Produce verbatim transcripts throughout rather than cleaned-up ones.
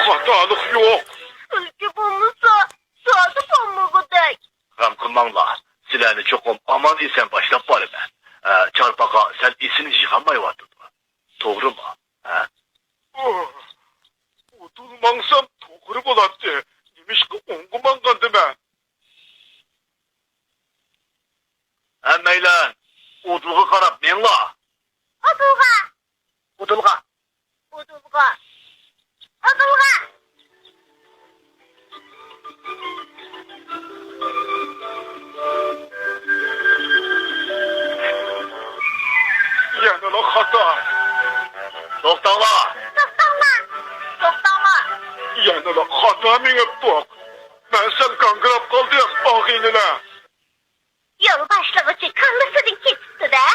خاتالىق يوق. كۈلكە بولمىسا، زادى بولمىغۇدەك. غەم قىلماڭلار، سىلەرنى چوقۇم ئامان-ئېسەن باشلاپ بارىمەن. ئە، چارپاقا سەل ئېسىنى يىغالمايۋاتىدۇ. توغرىمۇ؟ ھە؟ ئۇدۇل ماڭسام توغرا بولاتتى. نېمىشقا ئوڭغا ماڭغاندىمەن؟ ھەممەيلەن ئۇدۇلغا قاراپ مېڭىڭلار. ئۇدۇلغا! ئۇدۇلغا! ئۇدۇلغا! ئۇدۇلغا! يەنىلا خاتا. توختاڭلار! توختاڭلار! توختاڭلار! يەنىلا خاتا مېڭىپتۇق. مەن سەل گاڭگىراپ قالدىم، ئاغىنىلەر. يول باشلىغۇچى كاللىسىدىن كېتىپتۇ-دە.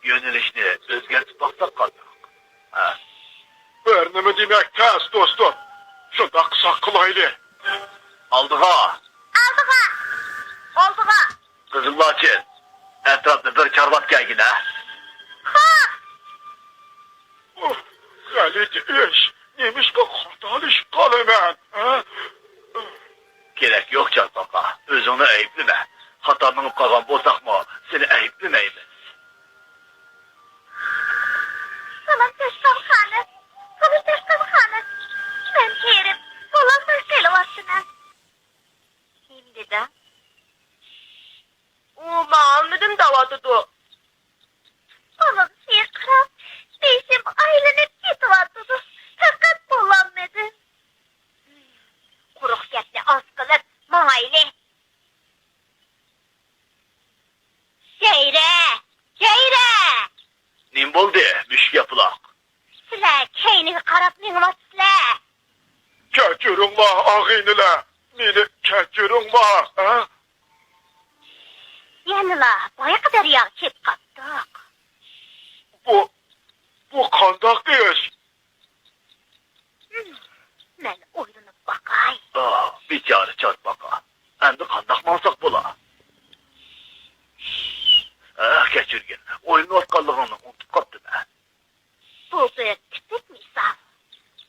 يۆنىلىشنى ئۆزگەرتىپ باقساق قانداق؟ ھە؟ بىر نېمە دېمەك تەس، دوستۇم. شۇنداق قىلساق قىلايلى. ئالدىغا! ئالدىغا! ئالدىغا! قىزىل لاچىن، ئەتراپنى بىر چارلاپ كەلگىنە. خوپ! ئۇھ، غەلىتە ئىش. نېمىشقا خاتالىشىپ قالىمەن، ھە؟ كېرەك يوق، چارپاقا. ئۆزۈڭنى ئەيىبلىمە. خاتا مېڭىپ قالغان بولساقمۇ، سېنى ئەيىبلىمەيمىز. سالام، دەسسام خانىم. سالام، دەسسام خانىم. مەن ھېرىپ، بولالماي قېلىۋاتىمەن. نېمە دېدىڭ؟ ئۇ ماڭالمىدىم دەۋاتىدۇ. ئۇنىڭ سېيىقراپ، بېشىم ئايلىنىپ كېتىۋاتىدۇ. پەقەت بولالمىدىم. قۇرۇق گەپنى ئاز قىلىپ، ماڭايلى. جەيرە! جەيرە! نېمە بولدى، مۈشۈك ياپىلاق؟ سىلەر كەينىگە قاراپ مېڭىۋاتىسىلەر. كەچۈرۈڭلار، ئاغىنىلەر، مېنى كەچۈرۈڭلار، ھە؟ يەنىلا بايىقى دەرياغا كېلىپ قاپتۇق. بۇ، بۇ قانداق ئىش؟ مەن ئويلىنىپ باقاي. ئاھ، بىچارە چارپاقا. ئەمدى قانداق ماڭساق بولا؟ ئاھ، كەچۈرگىن، ئويلىنىۋاتقانلىقىڭنى ئۇنتۇپ قاپتىمەن. بۇ بىر تىپىك مىسال.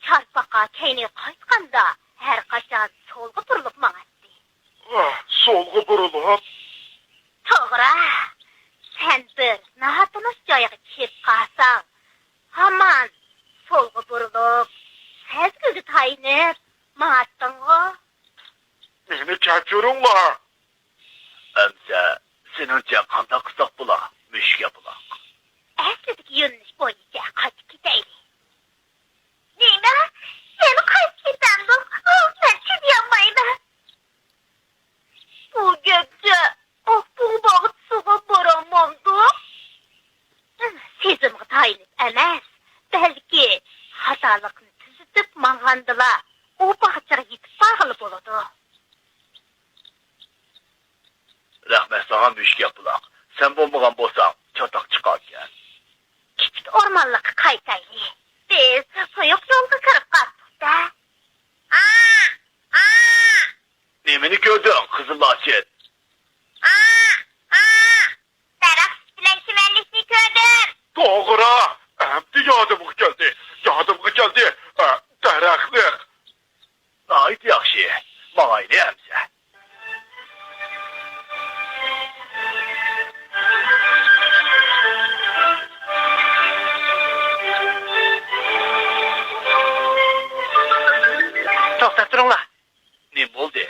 چارپاقا كەينىگە قايتقاندا، ھەر قاچان سولغا بۇرۇلۇپ ماڭاتتى. ئاھ، سولغا بۇرۇلۇپ؟ توغرا. سەن بىر ناتونۇش جايغا كىرىپ قالساڭ، ھامان سولغا بۇرۇلۇپ، سەزگۈگە تايىنىپ ماڭاتتىڭغۇ؟ مېنى كەچۈرۈڭلار. ئەمسە، سېنىڭچە قانداق قىلساق بولا، مۈشۈك ياپىلاق؟ ئەسلىدىكى يۆنىلىش بويىچە قايتىپ كېتەيلى. نېمە؟ يەنە قايتىپ كېتەمدۇ؟ ئۇ، مەن چىدىيالمايمەن. بۇ گەپچە ئاقبۇغ باغچىسىغا بارالمامدۇ؟ سېزىمغا تايىنىپ ئەمەس، بەلكى خاتالىقنى تۈزىتىپ ماڭغاندىلا ئۇ باغچىغا يېتىپ بارغىلى بولىدۇ. رەھمەت ساڭا، مۈشۈك ياپىلاق. سەن بولمىغان بولساڭ، چاتاق چىقاركەن. كىچىك ئورمانلىققا قايتايلى. بىز سويۇق يولغا كىرىپ قاپتۇق-دە. ئا! ئا! نېمىنى كۆردۈڭ، قىزىل لاچىن؟ ئا! ئا! دەرەخ ئۈستى بىلەن شىمەنلىكنى كۆردۈم. توغرا، ئەمدى يادىمغا كەلدى. يادىمغا كەلدى. ئە، دەرەخلىك. ناھايىتى ياخشى. ماڭايلى ئەمسە. توختاپ تۇرۇڭلار. نېمە بولدى؟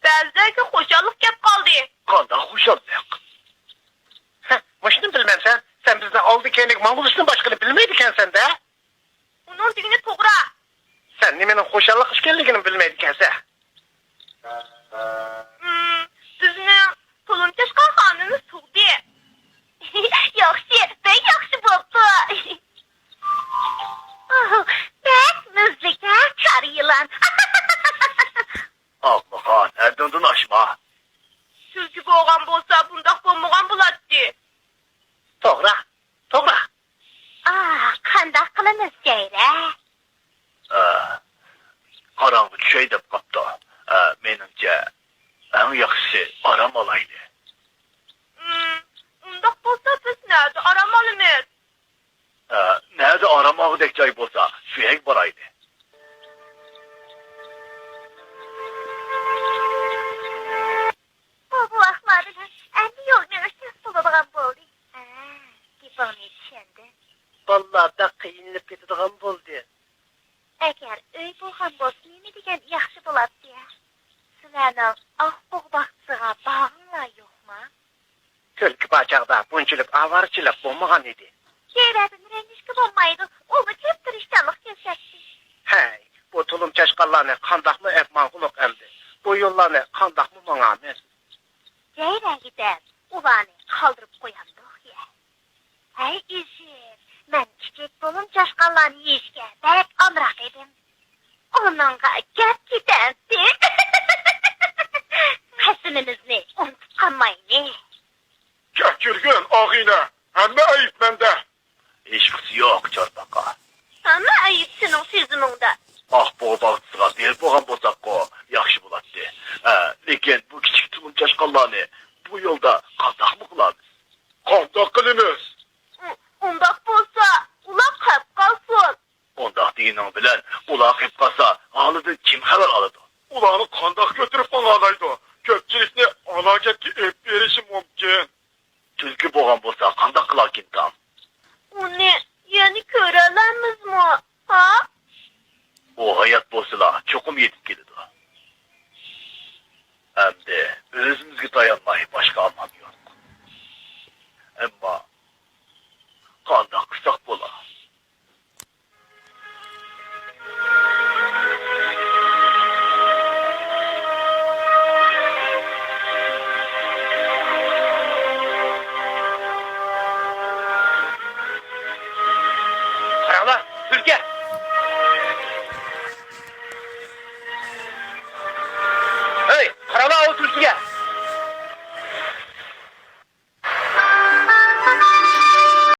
بەزىلەرگە خۇشاللىق كەپ قالدى. قانداق خۇشاللىق؟ ھە، مۇشۇنى بىلمەمسەن؟ سەن بىزنىڭ ئالدى كەينىگە ماڭغۇزۇشتىن باشقىنى بىلمەيدىكەنسەن-دە. ئۇنىڭ دېگىنى توغرا. سەن نېمىنىڭ خۇشاللىق ئىكەنلىكىنى بىلمەيدىكەنسەن. ھىم، بىزنىڭ تۇلۇم چاشقان خانىمىز تۇغدى. ياخشى، بەك ياخشى بوپتۇ. بەك مۆزلۈك ھە، كارى يىلان. ئاقمىقان، ھەددىڭدىن ئاشما. تۈلكە بولغان بولسا، بۇنداق بولمىغان بولاتتى. توغرا، توغرا. ئا، قانداق قىلىمىز، جەيرە؟ ئا، قاراڭغۇ چۈشەي دەپ قاپتۇ. ئا، مېنىڭچە، ئەڭ ياخشىسى ئارام ئالايلى. ئۇم، ئۇنداق بولسا، بىز نەدە ئارام ئالىمىز؟ ئا، نەدە ئارام ماڭغۇدەك جاي بولسا، شۇ يەرگە بارايلى. بۇ بوۋاقلار بىلەن ئەمدى يول مېڭىش تەس بولىدىغان بولدى. ھە، گېپىڭنى چۈشەندىم. بالىلار بەك قىينىلىپ كېتىدىغان بولدى. ئەگەر ئۆي بولغان بولسا نېمە دېگەن ياخشى بولاتتى. سىلەرنىڭ ئاق بۇغ باغچىسىغا بارغىڭلار يوقما؟ تۈلكە بار چاغدا بۇنچىلىك ئاۋارىچىلىك بولمىغان ئىدى. شېئىرەدىن رەنجىشكە بولمايدۇ، ئۇمۇ كۆپ تىرىشچانلىق كۆرسەتتى. ھەي، بۇ تۇلۇم چاشقانلارنى قانداقمۇ ئەپ ماڭغۇلۇق ئەمدى؟ بۇ يوللارنى قانداقمۇ ماڭارمىز؟ جەيرەگە دەپ ئۇلارنى قالدۇرۇپ قويامدۇق يە. ھەي ئىشىم، مەن كىچىك تۇلۇم چاشقانلارنى يېيىشكە بەك ئامراق ئىدىم. ئۇنىڭغا گەپ كېتەمتى. قەسىمىمىزنى ئۇنتۇپ قالمايلى. كەچۈرگىن ئاغىنە، ھەممە ئەيىب مەندە. ھېچقىسى يوق، چارپاقا. ھەممە ئەيىب سېنىڭ سېزىمىڭدە. ئاق بۇغ باغچىسىغا بېرىپ بولغان بولساققۇ، ياخشى بولاتتى. ھە، لېكىن بۇ كىچىك تۇلۇم چاشقانلارنى بۇ يولدا قانداقمۇ قىلارمىز؟ قانداق قىلىمىز؟ ئۇ-، ئۇنداق بولسا، ئۇلار قېپ قالسۇن. ئۇنداق دېگىنىڭ بىلەن ئۇلار قېپ قالسا، ھالىدىن كىم خەۋەر ئالىدۇ؟ ئۇلارنى قانداق كۆتۈرۈپ ماڭالايدۇ؟ كۆپچىلىكنى ھالاكەتكە ئېلىپ بېرىشى مۇمكىن. تۈلكە بولغان بولسا قانداق قىلاركىنتام؟ ئۇنى يەنە كۆرەلەرمىزمۇ؟ ھا؟ ئۇ ھايات بولسىلا چوقۇم يېتىپ كېلىدۇ. ئەمدى ئۆزىمىزگە تايانماي باشقا ئامال يوق. ئەمما قانداق قىلساق بولا؟ قاراڭلار، تۈلكە! ھەي، قاراڭلار، ئاۋۇ تۈلكىگە!